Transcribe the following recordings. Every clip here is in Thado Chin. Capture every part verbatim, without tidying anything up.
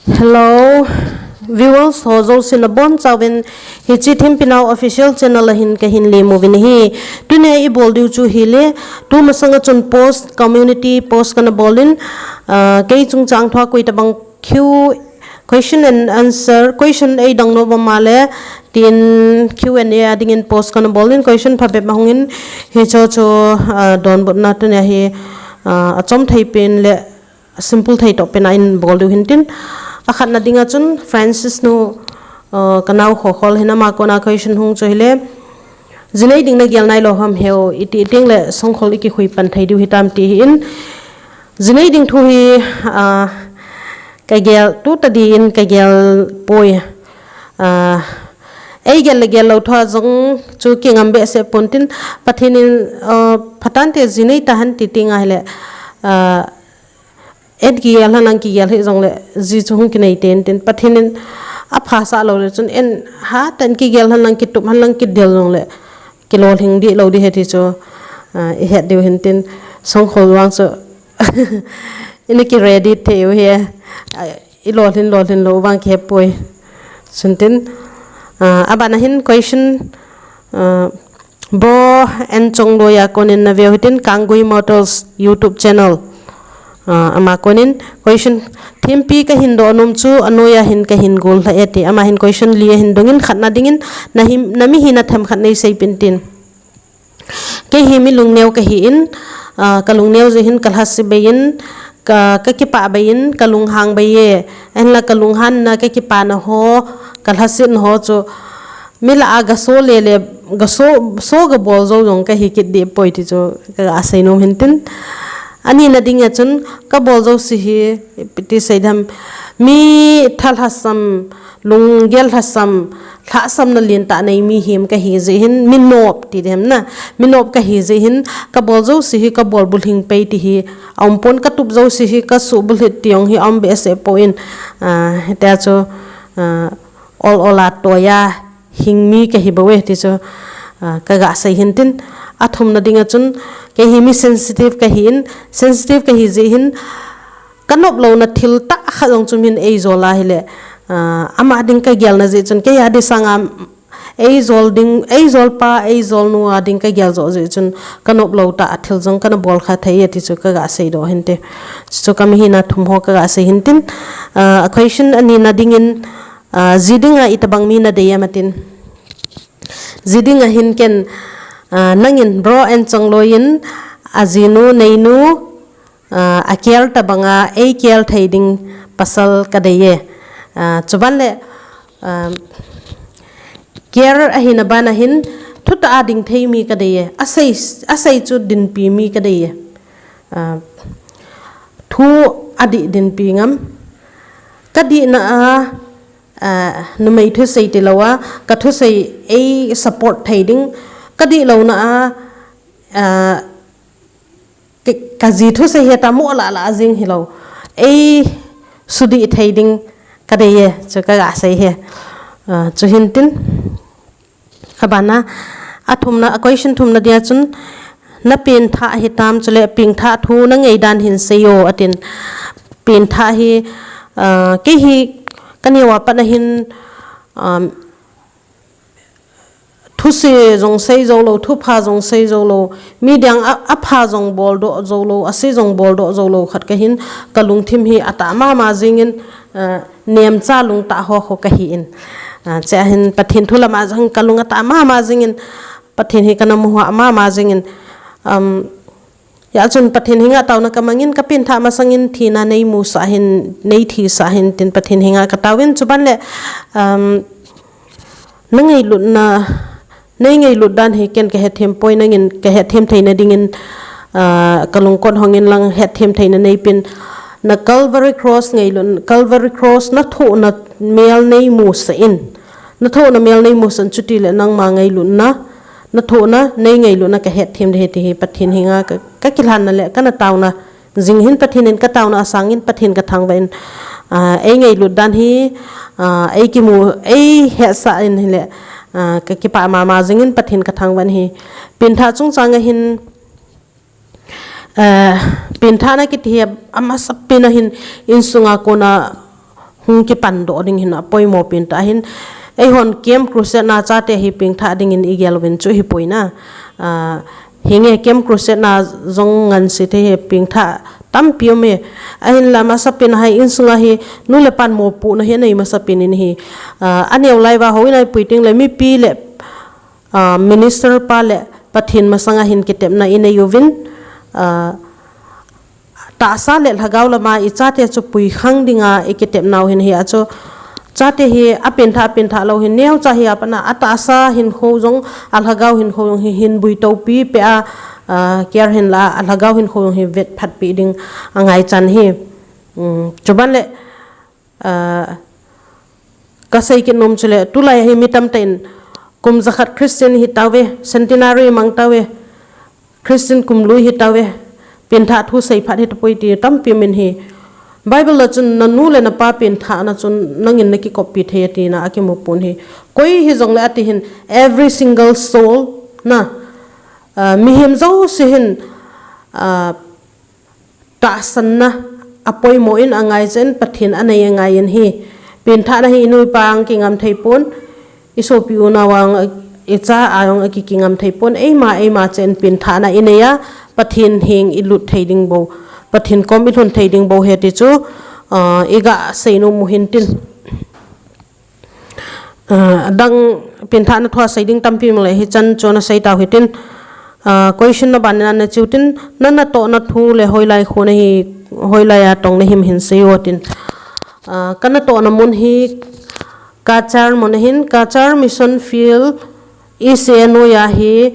Hello, viewers ho jouse nabonchauvin hiche Thimpi Nao official channel a hin kahin lemmu uvin ahi. Tunia ibol diu chu hile, tumasanga chun post, community post kana bolin, ah, kei chungchang thua koi tabang Q, question and answer, question eidong nom uvam le, tin Q and A a dingin post kana bolin, question phabep ahungin, hiche chu, ah, donbutna tunia hi, ah, achom thei pen le, simple thei toh pen a hin bol diu hintin. Akhatna dinga chun Francis nu, ah, kanao Khokhol hin ama kona question hung chu hile, jinei ding nagel nailou ham heo, iti teng le songkhol ikikhui pan thei diu hitam ti hin. Jinei ding thu hi, ah, kagel, tu tadi in kagel poi. Ah, eigel le gel lou thua jong chu kingam behseh pontin, Pathen in, ah, phatante jinei tahen ti tenga hile, ah, en kigel hen lang kigel hih jongle, ji chu hung kinei tentin, Pathen in aphasah lou le chun en hatah in kigel hen lang kitup hen lang kidel jongle, kilolhing dih lou ding ahi ti chu, ah, ihet diu hintin, songkhol vang chu, ina ki ready thei u hi, ah, ilolhin, lolhin lou vang kihepoi. Chuntin, ah, abana hin question, ah, Bro N Chongloi a konin naveu hitin Kanggui Motors YouTube channel. Ah, ama konin question, Thimpi kahin doh nom chu anoiya hin kahin gollha e ti. Ama hin question li ahin dongin khatna dingin, nahi, nami hina themkhat neiseipeh in tin. Kei hi mi lungneo kahin, ah, kalungneo jeh hin kalhase bei in, ka, kakipah bei in, kalunghang bei e. Ahinla kalunghanna, kakipana ho, kalhasetna ho chu, mi lah a gaso le le, gaso, so gabol jou jong kahi kit deh poi ti chu kaga seinom hintin. Anina dinga chun kabol jouse hi, ipi ti seidam, mi thalhasam, lunggel lhasam, lhahsamna lentah nei mihem kahi jeh hin, mi nop ti diham na, mi nop kahi jeh hin, kabol jouse hi kabol bulhing pei ti hi aumpon, katup jouse hi kasuh bulhit ti jong hi aum behseh poi, ah, hitia chu, ah, ol ol a toiya hing mi kahi bouve ti chu, ah, kaga sei hintin. Athumna dinga chun, kei hi mi sensitive kahin, sensitive kahi jeh hin, kanop louna thil tah khat jong chu min eijol a hile, ah, ama ding kagelna jeh chun, kei a ding sanga eijol ding, eijolpa, eijolnu a ding kagel joh jeh chun, kanop lou tah a thil jong kana bolkha thei e ti chu kaga seidoh hinte. Chu kami hina thum ho kaga sei hintin, ah, question anina dingin, ah, ji dinga itobang mi nadei em atin. Ji dinga hin ken, ah, nangin Bro N Chongloi in ajinu, neinu, ah, a care tobanga ei care thei ding pasal kadei e. Ah, chuban le, ah, care ahina bana hin thutah a ding thei mi kadei e. Asei, asei chu dinpi mi kadei e. Ah, thu adih dinpi ngam. Kadihna a, ah, numei thusei tilou a, kathusei ei support thei ding. Kadih louna a, ah, ka, kaji thusei hi tamo lah lah jing hilou. Ei sudih thei ding kadei e, chu kaga sei hi. Ah, chu hintin. Abana, athumna, a question thumna dia chun, na pengthah hitam chule pengthah thu na ngaidan hin seiyo atin. Pengthah hi, ah, kei hi kaneo a pat na hin, um, thuse jong sei jou lou, thupha jong sei jou lou, mi dinga, apha jong boldoh jou lou, ase jong boldoh jou lou khat kahin, kalungthim hi atah mama jingin, ah, nemcha lungtah ho ho kahin. Ah, chea hin Pathen thu lama jong kalung atah mama jingin, Pathen hi kana muhah mama jingin, um, Hia chun Pathen henga taona kamangin, kapengthah masangin thina neimusah hin, neithisah hin tin Pathen henga kataovin, chuban le, um, na ngailutna, nei ngailut dan hi ken kahethem poi, nangin kahethem theina dingin, ah, kalungkot hongin lang hethem theina neipen, na Calvary Cross ngailut, Calvary Cross nathohna mel neimusah in, nathohna mel neimusah in, chutile nangma ngailutna, nathohna, nei ngailutna kahetthem ding ahi ti hi Pathen henga ka, kakilhanna le kana taona jing hin Pathen in kataona asangin Pathen kathangvah in, ah, ei ngailut dan hi, ah, ei kimu, eihetsah in hile, ah, kakipah mama jingin Pathen kathangvah in ahi. Pengthah chungchanga hin, Eh, pengthahna kiti hi amasapen a hin insunga kona hung kipan doh ding hin apoimo pen tah ahin. Eihon Camp Crusade na chate hi pengthah dingin igel uvin chu hipoina. Ah, hinge Camp Crusade na jong ngansi thei hi pengthah tampi um e. Ahinla masapen a hi insunga hi nu le pan mopohna hi anei masapen in hi. Ah, aneo lai uva houin a ipui teng le mipi le, ah, minister pa le Pathen masanga hin kitepna inei uvin, ah, tahsa le lhagao lama ichate chu puikhang dinga ikitepnau hin hi a chu chate hi apengthah, apengthah lou hin neocha hi apat a atahsa hinkho jong alhagao hinkho jong hi hin buitopi peh a, ah, care hinla alhagao hinkho jong hi vetphatpi ding angaichan hi. Um, chuban le, ah, kasei kit nom chule, tulai hi mi tamtah in kum jakhat Christian hitauve, centenary mangtauve, Christian kum lui hitauve, pengthah thu seiphat hitapoi ti tampi min hi. Bible a chun nanu le napa pengthahna chun nangin nakikoppi thei atina akimupon hi. Koi hijongle ati hin every single soul na, ah, mihem jouse hin, ah, tahsanna apoimo in angaicha in Pathen anei angaiyin hi. Pengthahna hi inu ipa ang kingam theipon, isopi unau ang, icha a jong aki kingam theipon, eima, eima chen pengthahna ineiya, Pathen heng ilut thei ding bou, Pathen kom ilhun thei ding bou ahi ti chu, ah, iga seinom u hintin. Ah, adang pengthahna thua sei ding tampi um le hichan chu nasei tau hitin. Ah, question na ban in ana chu tin, na natohna thu le hoilai khu nahi, hoilai a tong nahim hin seiyo tin. Ah, kanatohna mun hi Cachar mun ahin, Cachar Mission Field E C N O a hi,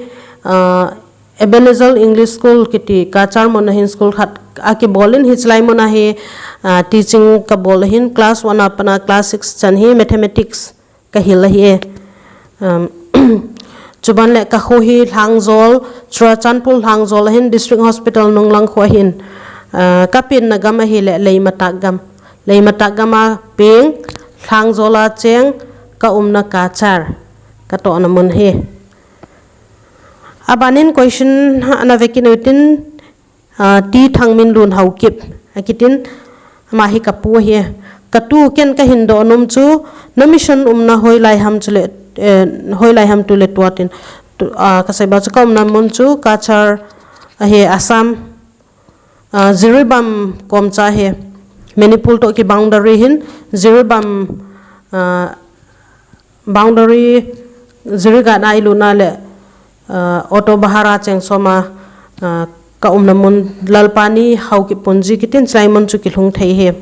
ah, Ebenezer English School kiti Cachar mun a hin school khat akibol in hichelai mun a hi, ah, teaching kabol ahin class one a pat a class six chan hi mathematics kahil ahi e. Um, chuban le kakho hi Lhangjol, Churachandpur Lhangjol ahin District Hospital nunglang khu ahin, ah, kapenna gam ahile Leimatak gam. Leimatak gam a peng, Lhangjol a cheng, kaumna Cachar, katohna mun hi. Abanin question ana vekit utin, ah, T Thangminlun Haokip akitin, ama hi kapu ahi. Katu ken kahin doh nom chu, na mission umna hoilai ham chule, eh, hoilai ham tule tua tin. Tu, ah, kasei ba chu kaumna mun chu Cachar ahi, Assam. Ah, Jiribam komcha hi, Manipur toh ki boundary hin, Jiribam, ah, boundary Jirighat a ilutna le, ah, auto bahara cheng soma, ah, kaumna mun Lalpani Haokip Punji kitin chelai mun chu kilhung thei hi.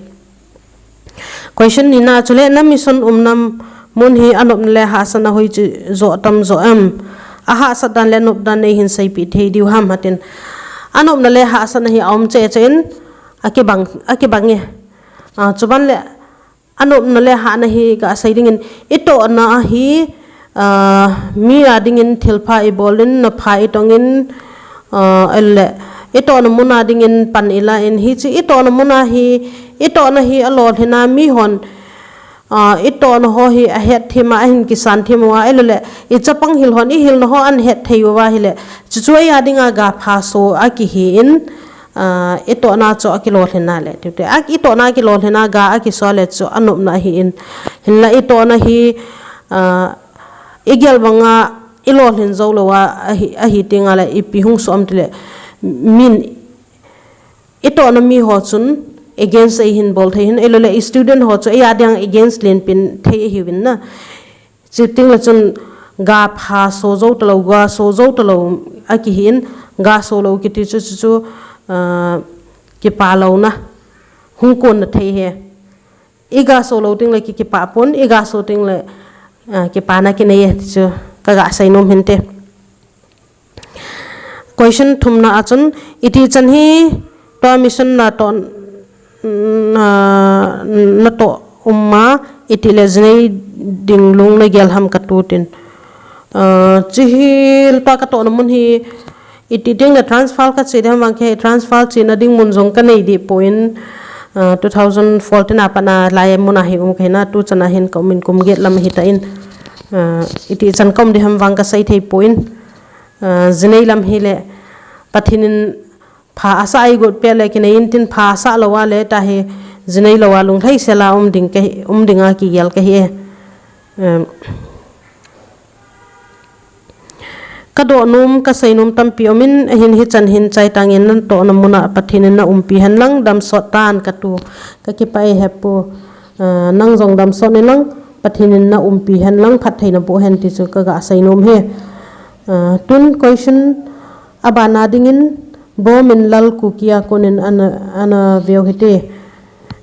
Question nina chule na mission umna mun hi anopna le hahsatna hoi chu jo tam jo em. Ahahsat dan le anop dan neihin seipeh thei diu ham atin. Anopna le hahsatna hi aum cheh cheh in akibang, akibang e. Ah, chuban le anopna le hahna hi kasei dingin itohna hi, ah, mi a dingin thilpha ibol in, napha itong in, ah, ele itohna mun a dingin pan ila in hiche itohna mun a hi, itohna hi alolhin a mihon, ah, itohna ho hi ahet thim a, ahin kisan thim uva, ele le ichapang hil hon ihilna ho ahin het thei uva ahile, chuchu eia dinga gapha so akihi in, ah, itohna chu akilolhin a le, tute, a, itohna akilolhin a ga akiso le chu anopna ahi in, hinla itohna hi, ah, igel banga ilolhin jou lou a, ahi, ahi tenga le ipi hung so am tile, min itohna mi ho chun against eihin bol thei hin, ele le student ho chu eia dinga against lenpen thei ahiuvin na. Chuteng le chun gapha so jou talou, ga so jou talou akihi in, ga so lou kiti chu, chu, chu, ah, kipalouna hung konna thei hi. Iga so lou teng le ki, kipah pon, iga so teng le, ah, kipana kinei e ti chu kaga sei nom hinte. Question thumna a chun, iti chan hi tua mission natoh, na, natoh um a, iti le jinei ding lung nagel ham katu tin. Ah, chuhi tua katohna mun hi, iti ding le transfer kache ding ham vang kei, transfer chena ding mun jong kanei deh poi, ah, two thousand fourteen a pat a lai mun a hi um kahi na, tu chan a hin kaumin kum get lam ahitan, ah, iti chan kaum ding ham vang kasei thei poi. Ah, jinei lam hi le, Pathen in pha asah a igot peh le kinei in tin, pha asah lou a le tahi, Jinei lou a lunglhai sela um ding ka hi, um ding a kigel ka hi e. Em, ka doh nom, ka sei nom tampi um in, ahin hichan hin chai tangin natoh na mun a Pathen in na umpi hen lang, damsot tan ka tu, ka kipah e hepu, ah, nang jong damsot in lang, Pathen in na umpi hen lang, phatthei na boh hen ti chu ka ga sei nom e. Ah, tun question abana dingin, Bo Minlal Kuki a konin ana, ana veu hite.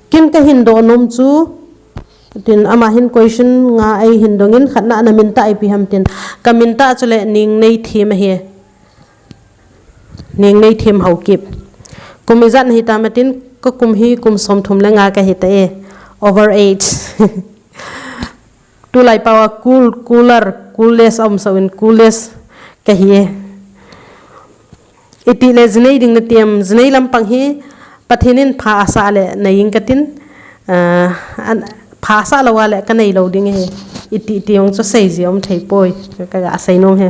Ken ka hin doh nom chu, tin ama hin question nga ei hin dongin, khatna na min tah ipi ham tin. Ka min tah chu le Ningneithem ahi. Ningneithem Haokip. Kum ijat na hitam atin, ka kum hi kum somthum le nga ka hita e. Over age. Tulai pau a cool, cooler, coolest a um sou in coolest ka hi e. Iti le jinei ding na tiam, jinei lampang hi Pathen in pha asah le nei ing ka tin, ah, an, pha asah lou a le ka nei lou ding e. Iti, iti ong chu sei ji um thei poi, ka ga sei nom e.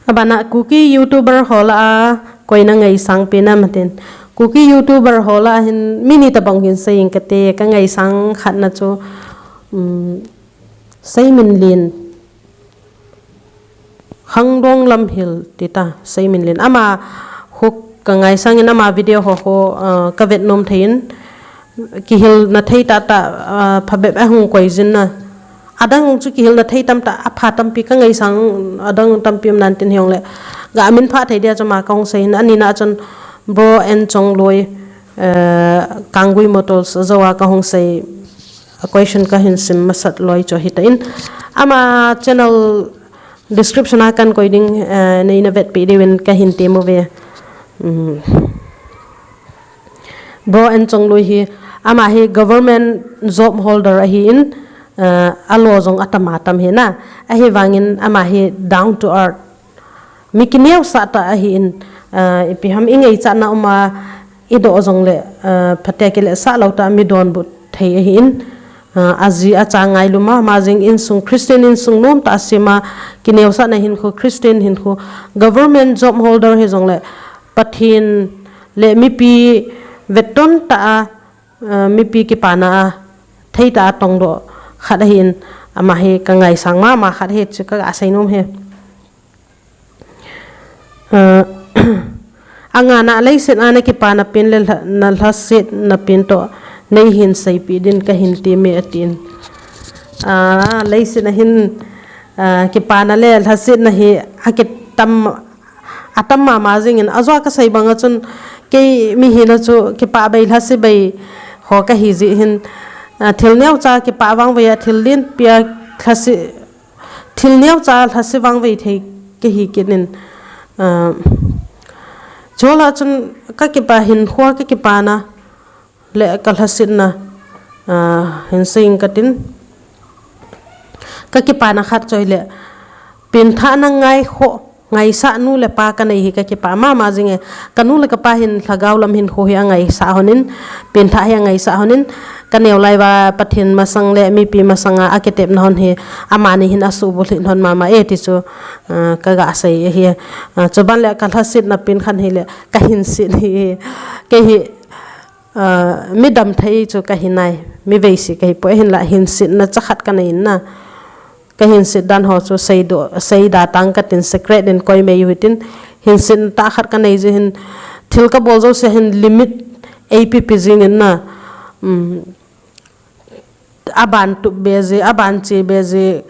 Abana Kuki YouTuber ho lah a koi na ngaisang pen ham tin. Kuki YouTuber ho lah a hin mi ni tabang hin sei ing kate, ka ngaisang khatna chu, um, Seiminlen, Khangdong Lamhil ti ta, Seiminlen. Ama ho ka ngaisang in ama video ho ho, uh, ka vet nom thei in. Kihilna thei tah tah, ah, phabep a hung koi jin na. Adang chu kihilna thei tamtah, apha tampi ka ngaisang, adang tampi um nan tin hiong le. Ga min pha thei dia chu ama ka hung sei hin, ani na chun Bro N Chongloi, eh, Kanggui Motors jou a ka hung sei, a question ka hin sim masat loi chu hita in. Ama channel description a kan koi ding, eh, nei na vetpi diuvin ka hin tem uve. Um. Bro N Chongloi hi, ama hi government job holder ahi in, eh, alo jong atam atam hi na. Ahivangin ama hi down to earth. Mi kineosah tah ahi in, eh, ipi ham i ngaichat na um a, i doh jong le, eh, phatea kile sah lou tah mi donbut thei ahi in, ah, aji acha ngailum a, ama jing insung, Christian insung nom tah a sim a, kineosah na hinkho, Christian hinkho, government job holder hi jong le, Pathen le mipi vetton tah a, ah, mipi kipana a, thei tah a tongdoh khat ahi in, ama hi ka ngaisang mama khat ahi chu ka ga sei nom e. Ah, anga na leiset a na kipana pen le lha-, na lhasetna pen toh nei hin seipi din ka hin tem e atin. Ah, leiset a hin, ah, kipana le lhasetna hi akitam, atam mama jing in, ajou a ka sei bang a chun kei mi hina chu kipah bei lhase bei ho ka hi ji hin, ah, thil neocha kipah vangvei a thil lenpi a lhase Thil neocha lhase vangvei thei ka hi kit in, ah, chu lah a chun ka kipa hinkho, ka kipana le ka lhasetna, ah, hin sei ing ka tin. Ka kipana khat chu ahile, pengthahna ngaikhoh, ngaisah nu le pa ka nei hi ka kipah mama jing e. Ka nu le ka pa hin lhagao lam hinkho hi angaisah lhon in, pengthah hi angaisah lhon in, ka neo lai uva Pathen masang le mipi masang a akitepna lhon hi amani hin asuhbulhit lhon mama e ti chu, ah, ka ga sei ahi. Ah, chuban le ka lhasetna pen khat hile ka hinset hi, kei hi, ah, mi damthei chu ka hi nai, mi veise ka hi poi, hinlah hinsetna chakhat ka nei in na. Ka hinset dan ho chu seidoh, seida tang ka tin, secret in koi mei u hitin, hinsetna tah khat ka nei ji hin, thil ka bol jouse hin limit ei pipi jing in na, um, aban tup be ji, aban che be ji,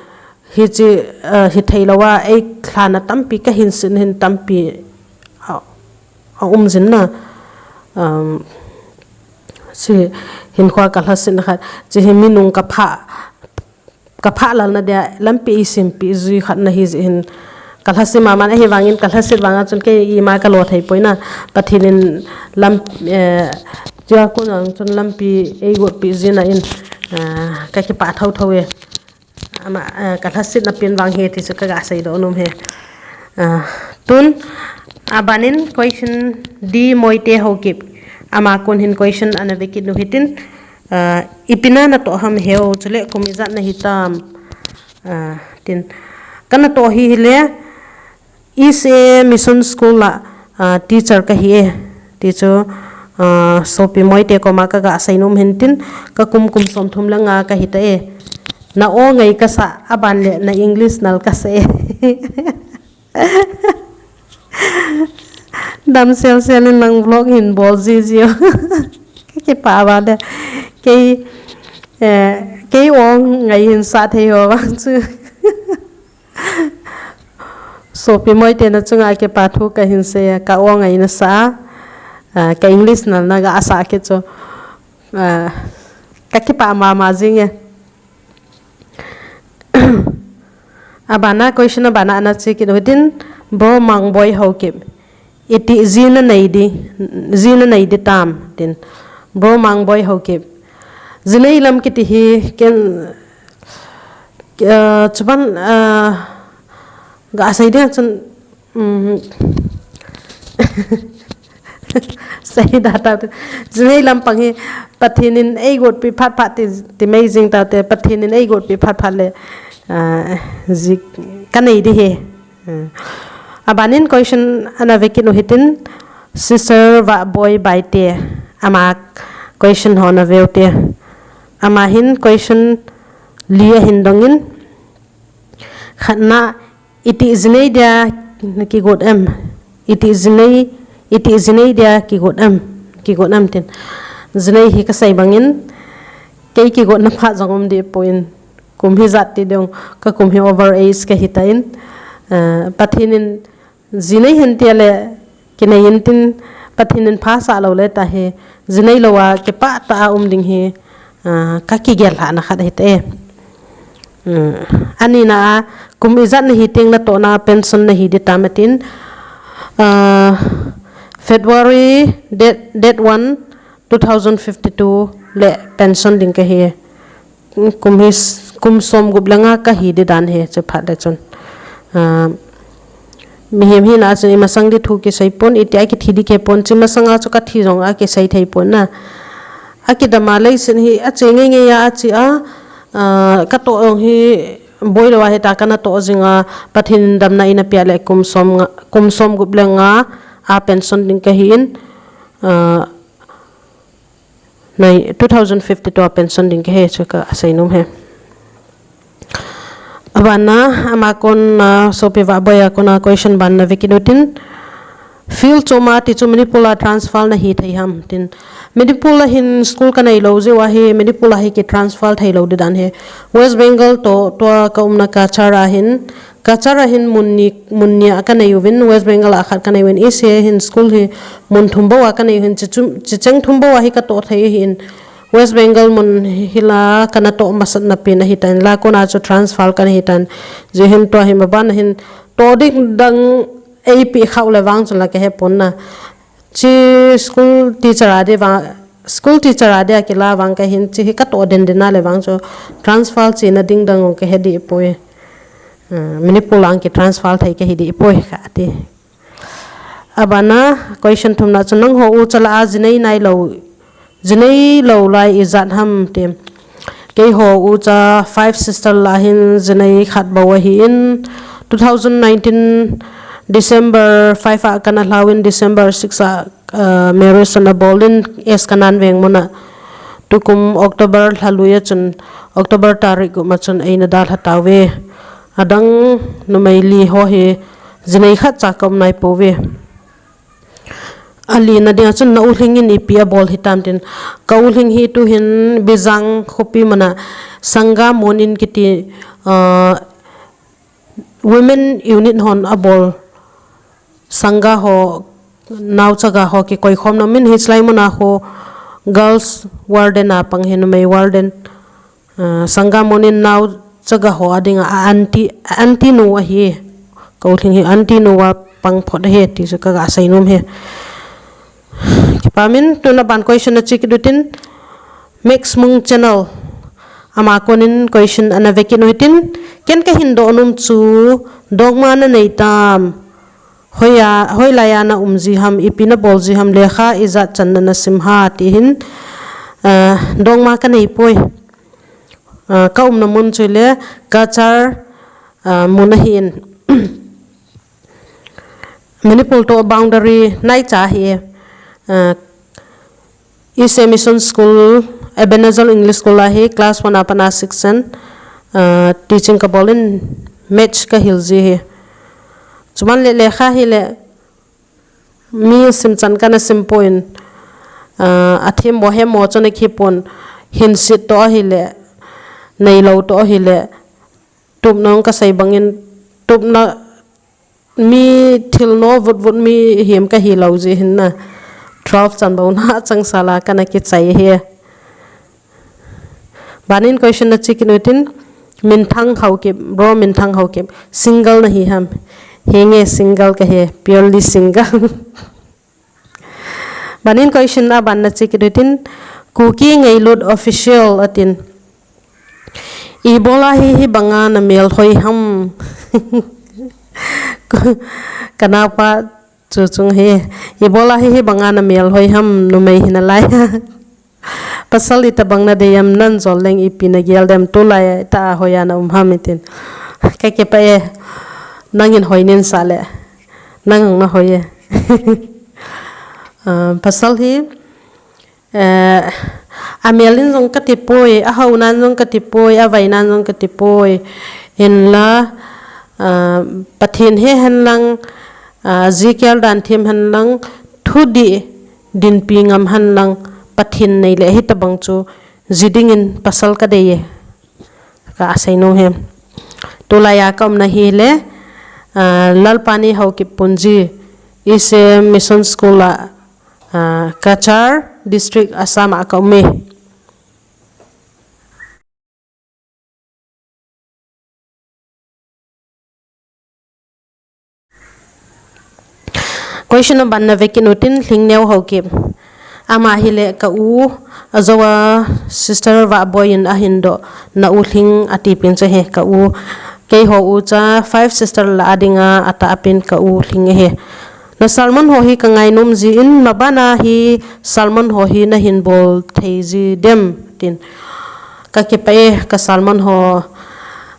hiche, eh, hithei lou a, ei lhana tampi ka hinset hin tampi a, a um jin na, um, hiche hinkho a ka lhasetna khat, hiche hi mi nung ka pha, ka phah lalna dia lampi ei sempeh ji khat na hi ji hin ka lhase mama in, ahivangin ka lhaset vang a chun kei ima ka lo thei poi na, Pathen in lam, eh, tia kon a chun lampi ei gotpeh ji na in, ah, ka kipah thotho e. Ama, ah, ka lhasetna pen vang hi ti chu ka ga seidoh nom e. Ah, tun, abanin question D Moite Haokip. Ama kon hin question ana ve kit u hitin, ah, ipi na natoh ham heo, chule kum ijat na hitam, ah, tin. Ka natoh hi hile, East A Mission School a, ah, teacher ka hi e, ti chu, Ah, sopi Moite koma kaga seinom hintin, ka kum kum som thum le nga kahi ta e. Na o ngai kasa, aban le na English nal kasa e. Damsel sel in nang vlog hin bol ji ji o. Kakipah a le. Kei, eh, kei o ngai hin sa thei ho vang chu. Sopi Moite na chunga kipa thu kahin sei a, ka o ngai nasa a, ah, ka English nal na ga sa kit chu. Ah, kakipah mama jing e. Abana question abana ana che kit u hitin, Bro Mangboi Haokip. Iti ji nanei di, ji nanei di tam tin. Bro Mangboi Haokip. Jinei lam kiti hi ken, ah, chuban, ah, ga sei dia chun, um, sei da ta tu. Jinei lam pang hi Pathen in eigot pi phat phat ti, ti mei jing ta te, Pathen in eigot pi phat phat le, ah, ji kanei di hi. Hmm. Abanin question ana ve kit u hitin, Sister Vahboi Baite, ama question ho na veu te. Ama hin question li ahin dongin, khatna, iti jinei dia kigot em? Iti jinei, iti jinei dia kigot em? Kigot em tin. Jinei hi kasei bangin, kei kigotna phat jong um di poi. Kum hi jat ti dong, ka kum hi over age kahi ta in, ah, Pathen in jinei hen tia le kinei in tin, Pathen in phasah lou le ta hi, jinei lou a kipah ta a um ding hi, ah, kakigel lhahna khat ahi ta e. Hmm. Ani na a, kum ijat nahi teng natohna pension nahi di tam atin, ah, February date, date one, two thousand fifty-two le pension ding kahi. Kum hi s-, kum som gup le nga kahi di dan hi, chu phat le chun. Ah, mihem hina chun imasang di thu kisei pon, iti a kithi di kei pon, chu masang a chu kathi jong a kisei thei pon na. Akidam a leiset hi ache ngei ngei a, ache a, ah, katoh jong hi boi lou a hita kana toh jing a, Pathen in damna eina pia le kum som nga, kum som gup le nga a pension ding kahi in, ah, Nai, two thousand fifty-two a pension ding kahi chu kasei nom e. Abana, ama kon, ah, sopi Vahboi a kon a question ban na ve kit u hitin. Field chom a ti chu Manipur a transfer nahi thei ham tin. Manipur a hin school kanei lou jeh uva hi, Manipur a hi kitransfer thei lou di dan ahi. West Bengal toh, tua kaumna Cachar a hin, Cachar a hin mun ni, mun ni a kanei uvin, West Bengal a khat kanei uvin, East a hin school hi mun thum bou a kanei uvin, chi chu, chi cheng thum bou a hi katoh thei ahin, West Bengal mun hi la kana toh masatna pen ahi tan, la kona chu transfer kana hi tan, jeh hin tua hi maban a hin toh ding dang eipe khau le vang chu la kahe pon na. Chi school teacher a di vang, school teacher a di a kila vang kahin, chi hi katoh den den a le vang chu transfer chena ding dang kahe di poi. Ah, Manipur lang kitransfer thei kahi di poi kati. Abana question thumna chu nangho ucha la a jinei nai lou, jinei lou lai ijat ham ti. Keiho ucha five sister la hin jinei khat bou ahin, two thousand nineteen December five a kana lhauvin, December six a, ah, marriage ana bol in S Kanan Veng mun a. Tukum October lha lui a chun, October tarik gup ma chun eina dalha tauve. Adang numei li ho hi jinei khat cha kaum nai pouve. Ali na dia chun na u Lhing in ipi abol hitam tin. Ka u Lhing hi tuhin Bijang khopi mun a Sangha Monin kiti, ah, women unit hon abol. Sangha ho, nao chaga ho kikoi khom na min hi chlai mun a ho girls warden a pang hi numei warden. Ah, Sangha Monin nao chaga ho a ding a aunty, aunty nu ahi. Ka u Lhing hi aunty nu a pang phot ahi ti chu kaga sei nom e. Kipa min tuna ban question a che kit u hitin Max Mung channel. Ama konin question ana ve kit u hitin ken kahin doh nom chu dongma nanei tam. Hoiya, hoilai a na um ji ham, ipi na bol ji ham, lekha ijat chan na na sim ham, ti hin, ah, dongma kanei poi. Ah, ka umna mun chu le Cachar, ah, mun ahin. Manipur toh boundary nai cha hi, ah, East Mission School, Ebenezer English School a hi class one a pat a six chan, ah, teaching kabol in match kahil ji hi. Chuban le lekha hi le mi sim chan kana sim pon, ah, athem mo hem mo chun akipon, hinsit to hi le, neilou to hi le, tupna ka sei bangin, tupna mi thil no vut vut mi hiam kahi lou ji hin na. Twelve chan bou na chang sala kana kichai hi. Banin question na chi kit utin, Minthang Haokip, bro Minthang Haokip. Single na hi ham? Hi nge single kahi, purely single. Banin question a ban na chi kit utin, Kuki Ngeilut Official atin. Ibola hi hi banga na mel hoi ham. Kanapa chu chung hi. Ibola hi hi banga na mel hoi ham, numei hi nalai. Pasal ita bang na dei am, nan jol leng ipi na gel dem, tulai ta a hoi a na um ham itin. Ka kipa e, nangin hoi nin sa le. Nang na hoi e. Ah, pasal hi, eh, a mel in jong kati poi, a hau nan jong kati poi, a vai nan jong kati poi. Hinla, ah, Pathen he hen lang, ah, jikel dan them hen lang, thudih dinpi ngam hen lang, Pathen nei le hi tabang chu ji dingin pasal ka dei e. Ka asei nom hi. Tulai a ka umna hi le, ah, Lalpani Haokip Punji, East Mission School a, ah, Cachar District, Assam a ka um e. Question number na vekit utin, Lhingneo Haokip. Ama hi le ka u, ajo a sister Vahboi in ahin doh, na u Lhing ati pin chu hi ka u. Keiho u cha five sister la a dinga atah pin ka u Lhing hi. Na sermon ho hi ka ngainom ji in, mabana hi sermon ho hi na hin bol thei ji dem tin. Ka kipa e, ka sermon ho,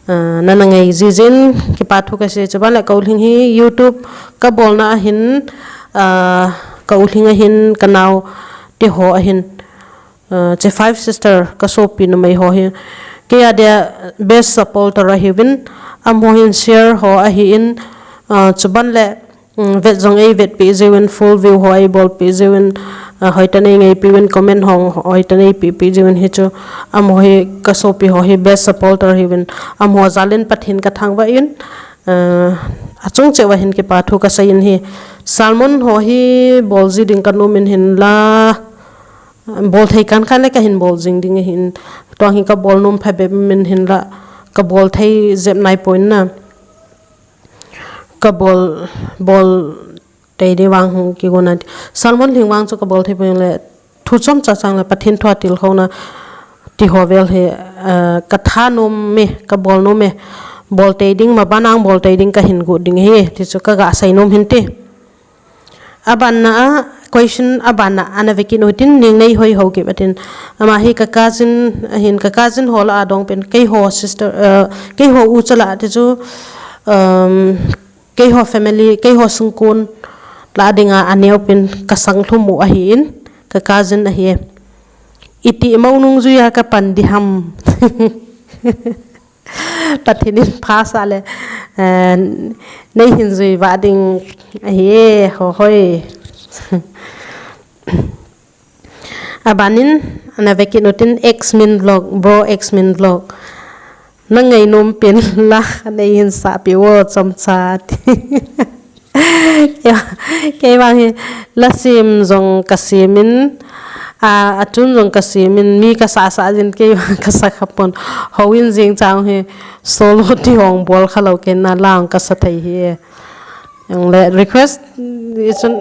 ah, na na ngai ji jin, kipa thu ka sei, chuban le ka u Lhing hi YouTube ka bolna ahin, ah, ka u Lhing ahin, ka nao te ho ahin, ah, che five sister ka sopi numei ho hi. Kei a dia best supporter ahi uvin, amaho hin share ho ahi in, ah, chuban le, mm, vet jong ei vetpi jiuvin, full view ho ei bolpi jiuvin, ah, hoitah nei ngaipi uvin, comment ho hoitah nei pipi jiuvin hi chu, amaho hi ka sopi ho hi best supporter hi uvin, amaho jal in Pathen ka thangvah in, ah, achung cheh uva hin kipa thu ka sei in hi, sermon ho hi bol ji ding ka nom in hinla, bol thei kan khan le ka hin bol jing ding ahin, tua hi ka bol nom phabep min hinla, ka bol thei jep nai poi na. Ka bol, bol tei di vang hung kigon a ti. Sermon Lhing vang chu ka bol thei poi le, thu chomcha chang le Pathen thu a tilkhouna ti ho vel hi, eh, ka thanom e, ka bol nom e, bol tei ding, maban a bol tei ding ka hin got ding hi, ti chu ka ga sei nom hin ti. Aban na a, question aban na a na vekit utin, Ningnei Hoi Haokip atin. Ama hi ka cousin ahin, ka cousin ho la a dong pen, keiho sister, eh, keiho u cha la ti chu, um, keiho family, keiho sungkon la dinga aneo pen ka sang lhum u ahi in, ka cousin ahi. Iti mo nung jui a ka pan di ham. Pathen in phasah le, eh, nei hin jui vah ding ahi e, ho hoi. Abanin, ana vekit utin X Min Vlog, bro X Min Vlog. Na ngainom pen la, nei hin sahpi o chomcha ti. Kei, kei vang hi, la sem jong ka sem in, a, a tune jong ka sem in, mi ka sah sah jin kei vang ka sa kha pon. Houin jing chang hi, solo ti hong bol kha lou kei na la hong ka sa thei hi e. Jong le request, i chun.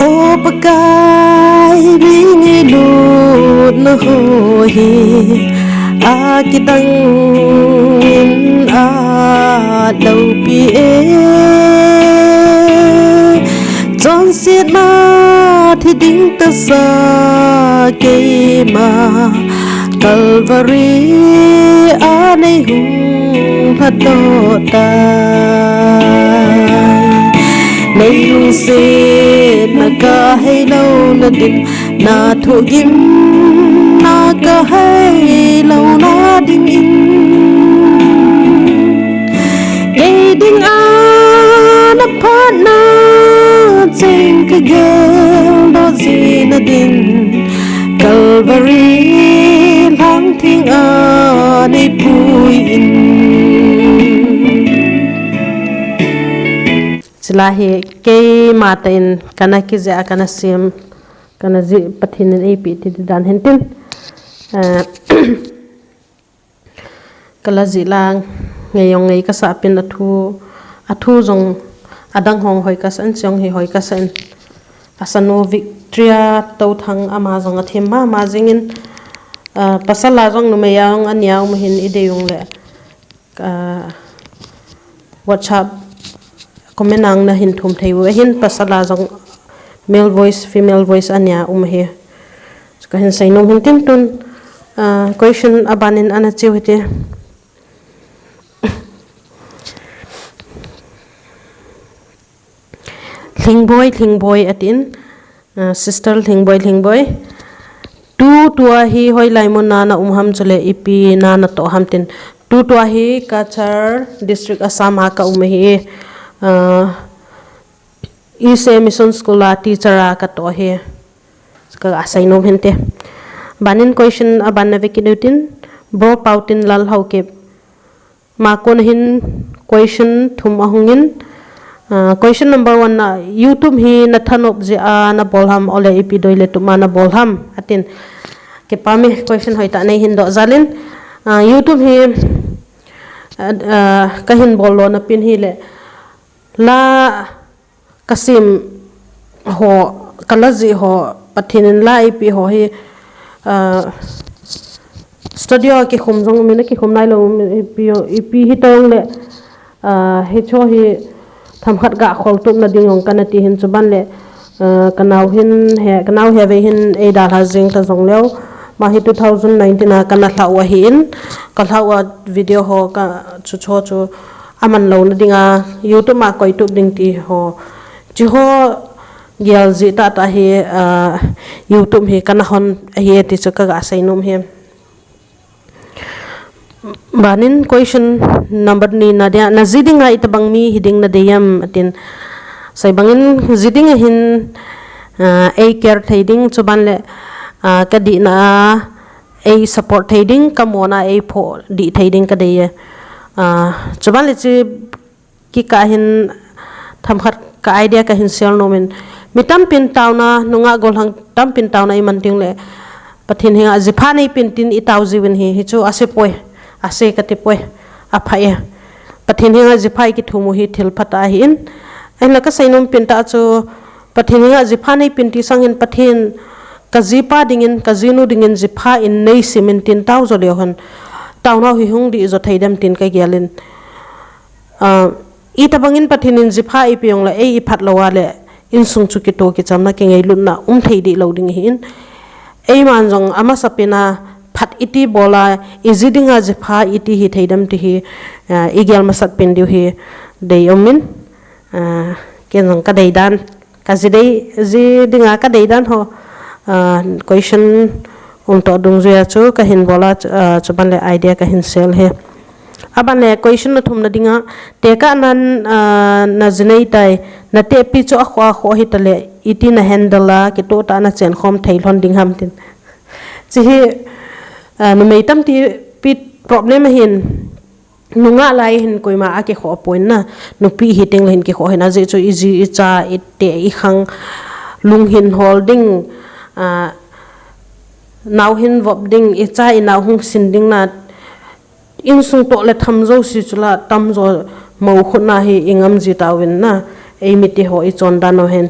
O Pakai, mi ngailut na ho hi, a kidang in a loupi e. Chonsetna thi Ding tasa keima Calvary a nei hung lhadoh tai. Nei lungsetna ka hei louna ding, na thohgimna ka hei louna dingin, kei dinga na phatna cheng ka geldoh jing nadin, Calvary lhangtheng a nei puiyin. Chule hi keima tah in kana kijih a, kana sem, kana jih, Pathen in eipeh ti dan hintin. Eh, Ka la jih lang, ngei jong ngei ka sah pin, a thu, a thu jong adang hung hoi ka sa in, chong hi hoi ka sa in. A sanu Victoria Touthang ama jong a them mama jing in, ah, pasal a jong numei a jong a nia um hin i dei jong le, ah, WhatsApp comment a na hin thum thei u ahin, pasal a jong male voice, female voice a nia um hi. Ka hin seinom hin tin tun, ah, question a ban in ana cheu hite. Lhingboi, Lhingboi atin, ah, sister Lhingboi, Lhingboi. Tu tua hi hoilai mun a na um ham chule ipi na na toh ham tin. Tu tua hi Cachar district Assam a ka um hi, ah, East Mission School a teacher a ka toh hi. Ka ga seinom hinte. Ban in question a ban na ve kit u tin, Bro Pautin Lal Haokip. Ma kon hin question thum ahung in, ah, question number one na, YouTube hi na thanop jeh a na bol ham, ole ipi doi le tup a na bol ham, atin. Kipa me, question hoi tah nei hin doh jal in, ah, YouTube hi, ah, ah, ka hin bol lona pen hi le, la ka sem ho, ka la jih ho, Pathen in la eipeh ho hi, ah, studio a kikhum jong um in, a kikhum nai lou um in, ipi, ipi hi tong le, ah, hicho hi themkhat ga khol tup na ding jong kana ti hin, chuban le, ah, ka nau hin he, ka nau he ve hin ei dalha jing ta jong leu, ma hi two thousand nineteen a kana lhah u ahi in, ka lhah u a video ho ka chu cho chu aman lou na ding a, YouTube a koi tup ding ti ho. Chi ho gel jeh tah tah hi, ah, YouTube hi kana hon ahi ti chu ka ga seinom hi. Ban in question number ni na dia, na ji ding a itobang mi hi ding na dei em atin. Sei bang in ji ding a hin, ah, ei care thei ding, chuban le, ah, ka dihna a ei support thei ding, ka mona ei phoh dih thei ding ka dei e. Ah, chuban le chi kikah hin themkhat ka idea ka hin share nom in. Mi tampin tauna, nungah gollhang tampin tauna i man ding le, Pathen henga jipha nei pin tin i tao jiu vin hi, hichu ase poi, ase ka ti poi, apha e. Pathen henga jipha i kithum u hi thil phatah ahi in. Ahinla ka seinom pen tah chu, Pathen henga jipha nei pin ti sang in, Pathen ka jipa dingin, ka jinu dingin jipha in nei sim in tin tao jo leu hen, taonau hi hung dih jo thei dem tin ka gel in. Ah, itobang in Pathen in jipha eipeh jong le, ei i phat lou a le, insung chu kitoh kichamna kingailutna um thei dih lou ding ahi in. Eiman jong amasa pen a phat iti bol a, i ji ding a jipha iti hi thei dem ti hi, ah, i gel masat pen diu hi dei um in, ah, ken jong ka dei dan. Ka ji dei, ji ding a ka dei dan ho, ah, question um toh dungjui a chu ka hin bol a, ah, chuban le idea ka hin share hi. Aban le question na thum na ding a, tekah nan, ah, na ji nei tai, na tehpi chu akhoh akhoh hita le, iti na handle a, kitoh tah a na chen khom thei lhon ding ham tin. Chi hi, ah, numei tampi pi problem ahin, nungah lai hin koima a kikhoh poi na, nupi hi teng le hin kikhoh hin, ajeh chu i ji i cha, i teh i khang, lung hin hol ding, ah, nau hin vop ding, i cha i nau hung sin ding na, insung toh le tham jouse chu la tam jo, mou khut na hi i ngam ji tauvin na, ei mite ho i chon dan u hin.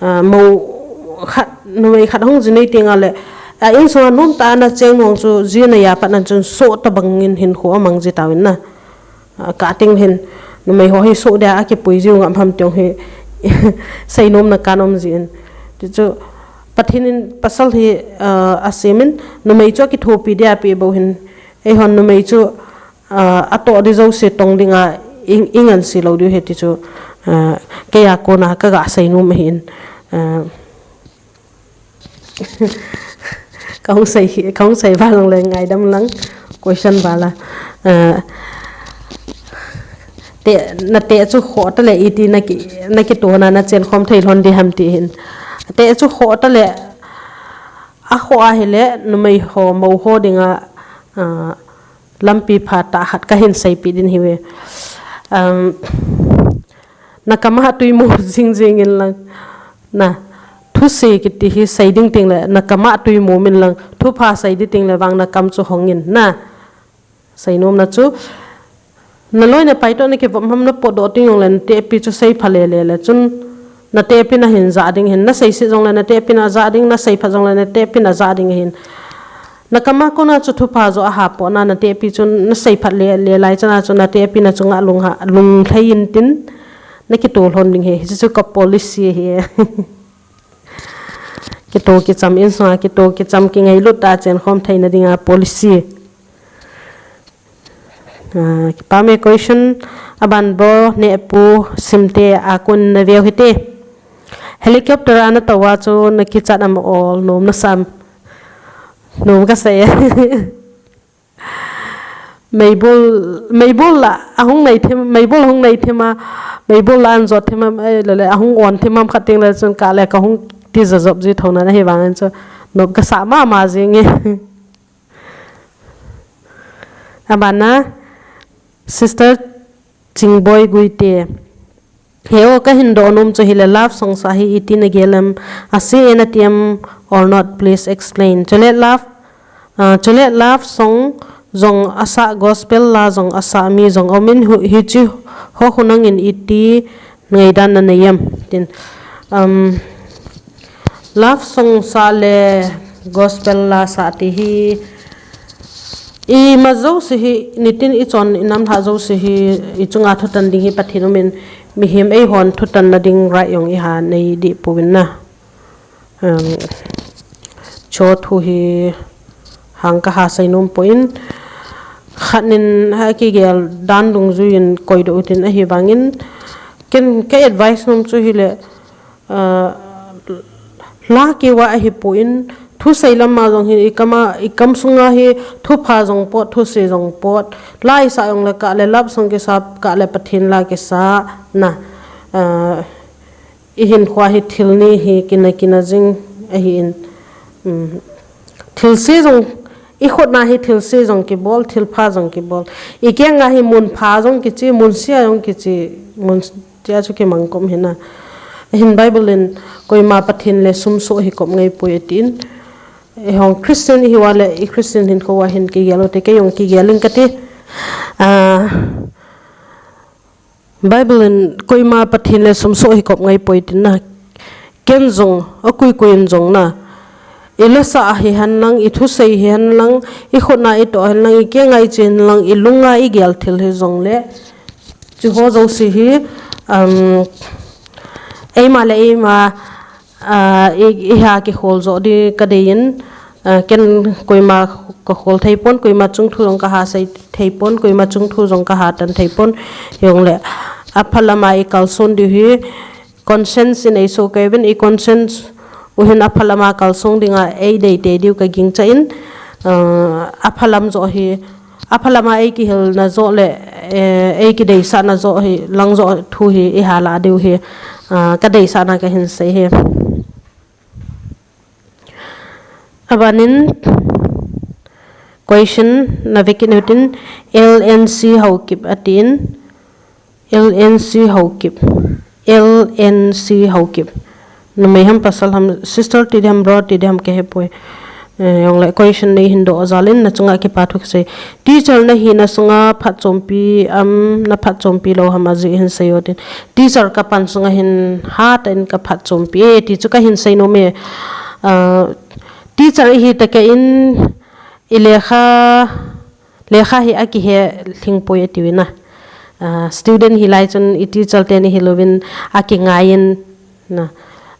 Ah, mou khat, numei khat hung ji nei teng a le, ah, insung a nom tah a na cheng nung chu, ji na a pat nan chun soh tobang in hinkho amang ji tauvin na. Ah, ka teng hin, numei ho hi soh dia a kipui jiu ngam ham ti jong hi, seinom na ka nom ji in. Ti chu, Pathen in pasal hi, ah, asemin, numei chu akithopi dia pe bou hin, eihon numei chu, ah, atoh di jouse tong dinga, i, i ngansi lou diu ahi ti chu, ah, kei a kona kaga seinom ahin, ah, kahung sei, kahung sei val jongle ngaidam lang, question val a, ah, te, nate chu khoh tale iti naki, nakitona nachen khom thei lhon diham ti hin. Te chu khoh tale, akhoh ahile, numei ho, mou ho dinga, ah, lampi pha tah khat kahin seipeh ding ahiuve. Um, nakam a tui mum jing jing in lang. Na, thusei kiti hi sei ding tengle, nakam a tui mum in lang. Thupha sei ding tengle vang nakam chu hong in. Na, seinomna chu, naloi napai toh nakivop ham napotdoh ding jongle, natepi chu seipha lele le chun, natepi nahin jah ding ahin, naseiset jongle natepi najah ding, naseiphat jongle natepi najah ding ahin. Nakam a kona chu thupha joh ahapona, natepi chu naseiphat lele lai chana chu natepi na chunga lung ha, lung lhai intin, nakito lhon ding ahi, hichu ka policy ahi. Kito kicham, insunga kito kicham, kingailut tah a chen khom theina dinga policy. Ah, kipah e. Question aban bou, Nepu Simte a kon naveu hite. Helicopter a natou a chu nakichat am ol, nom nasam? Nom kasei e. Meibol, meibol la ahung nei them, meibol ahung nei them a, meibol la an jot them a, eh, le, le, ahung on them a khat tengle chun kale kahung ti jajop ji thou na ahi vangin chu nom kasa mama jing e. Abana, Sister Chingboi Guite. He o, kahin doh nom chu hile love song sa hi iti nagel em, ase nati em or not, please explain. Chule love, ah, chule love song jong asa, gospel la jong asa mi jong umin, hu, hichi ho hunangin iti ngaidan nanei em tin. Um, love song sa le gospel la sa ti hi ima jouse hi, nitin ichon inam lha jouse hi, ichunga thutan ding hi Pathen umin, mihem eihon thutan nading right jong iha nei deh pouvin na. Um, chu thu hi hang kaha seinom poi, khat nin ha kigel dan dungjuiyin koidoh utin ahi vangin, ken ka advice nom chu hile, ah, la keu a ahipon, thusei lama jong hi, ikam a, ikam sunga hi thupha jong pot, thusei jong pot, la isa jongle kale love song kisa, kale Pathen la kisa na, ah, ihinkhoa hi thil ni hi kina kina jing ahin, um, thilse jong, ikhutna hi thilse jong kibol, thilpha jong kibol. Ikenga hi munpha jong kichi, munsia jong kichi, mun tia chu kimang kom hina. Ahin Bible in koima Pathen le sum soh hi kop ngai poi atin. Eihon Christian ihiuva le, i Christian hinkhoa hin kigel u te, kei jong kigel ing kati. Ah, Bible in koima Pathen le sum soh hi kop ngai poi tin na. Ken jong, akui kui in jong na. Ilasa hihen lang, ithusei hihen lang, ikhutna itoh hihen lang, ikenga ichi hihen lang, ilunga igel thil hijongle, chuho jouse hi, um, eima le eima, ah, i, iha kikhol joh di kadei in, ah, ken koima kakhol thei pon, koima chungthu jong kaha sei thei pon, koima chungthu jong kaha tan thei pon, hijongle, aphalama ikalson diu hi, conscience in eiso kei uvin, i conscience u hin aphalama kalsong dinga eidei tei diu kagingchan, ah, aphalam joh hi, aphalama eikihilna joh le, eh, eikideisahna joh hi, lang joh thu hi iha lah diu hi, ah, kadeisahna kahin sei hi. Abanin question nave kit utin, L N C Haokip atin, L N C Haokip. L N C Haokip. Numei ham pasal ham, sister ti diham, bro ti diham kahe poi. Eh, hijongle question neihin doh jal in nachunga kipa thu kasei. Teacher nahina sunga phatchompi am, naphatchompi lou ham ajeh hin seiyo tin. Teacher kapan sunga hin hatah in kaphatchompi e, ti chu kahin seinom e. Ah, teacher ihi tah kei in, ilekha, lekha hi akihe lhing poi atiuvin na. Ah, student hilai chun i teacher ten ihilouvin akingai in na.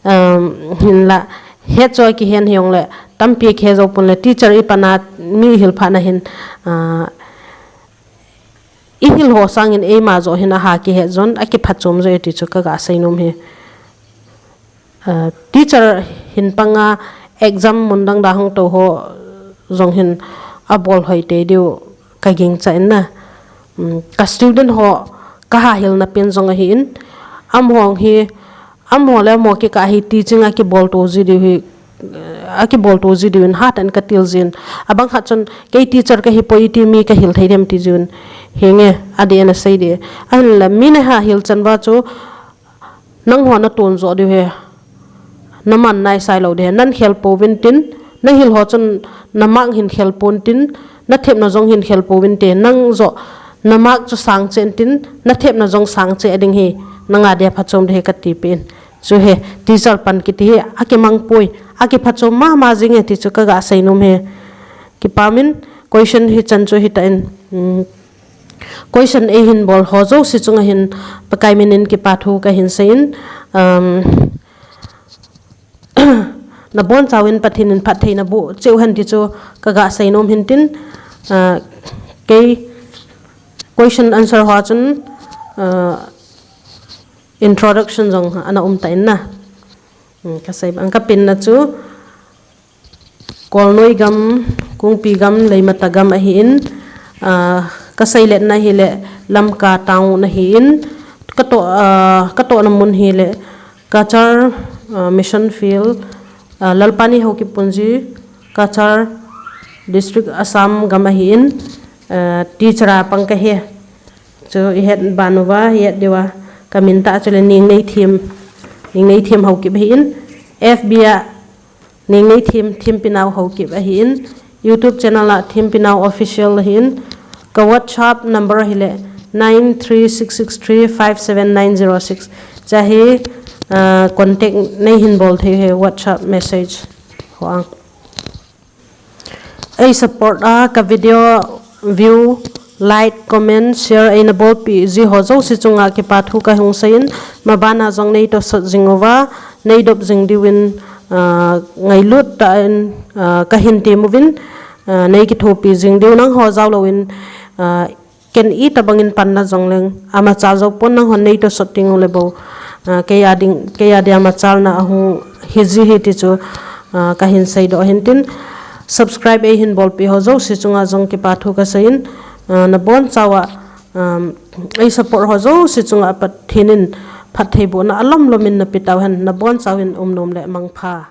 Um, hinla, Hiche chu akihen hijongle, tampi akihe jou pon le, teacher ipan a mi ihil phat na hin, ah, ihil ho sangin eima joh hin aha kihe jon, akiphatchom jo e ti chu kaga seinom e. Ah, teacher hin panga exam mun dang da hung tou ho jong hin abol hoi tei diu kagingcha in na. Um, ka student ho kahahilna pen jong ahin, amaho hi, amaho le amaho kikah hi teaching a kibol tou ji diu hi, eh, akibol tou ji diu in hatah in katil jin. Abang khat chun kei teacher kahi poi ti mi kahil thei dem ti jin. Hinge, adeh in asei de. Ahinla mi nahahil chan uva chu, nangho naton jo diu ahi. Naman naisai lou diu ahi. Nahin khel pouvin tin, nahil ho chun na mark hin khel pon tin, nathepna jong hin khel pouvin te, nang joh na mark chu sang cheh in tin, nathepna jong sang cheh ding ahi, nanga dia phachom diu ahi kati pen. Chu hi, teacher pan kiti hi, akimang poi, akiphatchom mama jing e ti chu kaga seinom e. Kipah in, question hichan chu hitah in, um, question eihin bol ho jouse chunga hin Pakai minin kipathu kahin seiyin, um, nabonchauvin Pathen in phattheina boh cheh hen ti chu kaga seinom in tin, uh, kei question answer hoa chun, uh, introduction jong ana um tan na. Um, kasei bang kapenna chu, Kolnoi gam, Kungpi gam, Leimata gam ahin, ah, kaseiletna hile Lamka town ahin, katoh, ah, katohna mun hile Cachar, ah, Mission Field, ah, Lalpani Haokip Punji, Cachar District, Assam gam ahin, ah, teacher a pang kahi. Chu ihet ban uva, ihet diuva, kamin tah chule Nengneithem, Nengneithem Haokip ahin, F B a Nengneithem, Thempinao Haokip ahin, YouTube channel a Thempinao Official ahin, ka WhatsApp number hile nine three six six three five seven nine zero six. Chahi, ah, contact neihin bol thei uve WhatsApp message hoa. Ei support a ka video view, like, comment, share eina bolpeh ji ho jouse chunga kipathu kahung seiyin, mabana jong neitosot jing uva, neidop jing diuvin, ah, ngailut tah in, ah, kahin temuvin, ah, neikithopi jing diu nangho jaolouvin, ah, ken itobangin panna jongleng amachal joupon nanghon neitosot teng uleh bou, ah, kei a ding, kei a dia machalna ahung hiji ahi ti chu, ah, kahin seidoh ahin tin, subscribe eihin bolpeh ho jouse chunga jong kipathu kaseiyin, ah, nabonchauva, um, ei support ho jouse chunga Pathen in phattheibohna alomlom in napeh tauhen, nabonchauvin umnom le mangpha.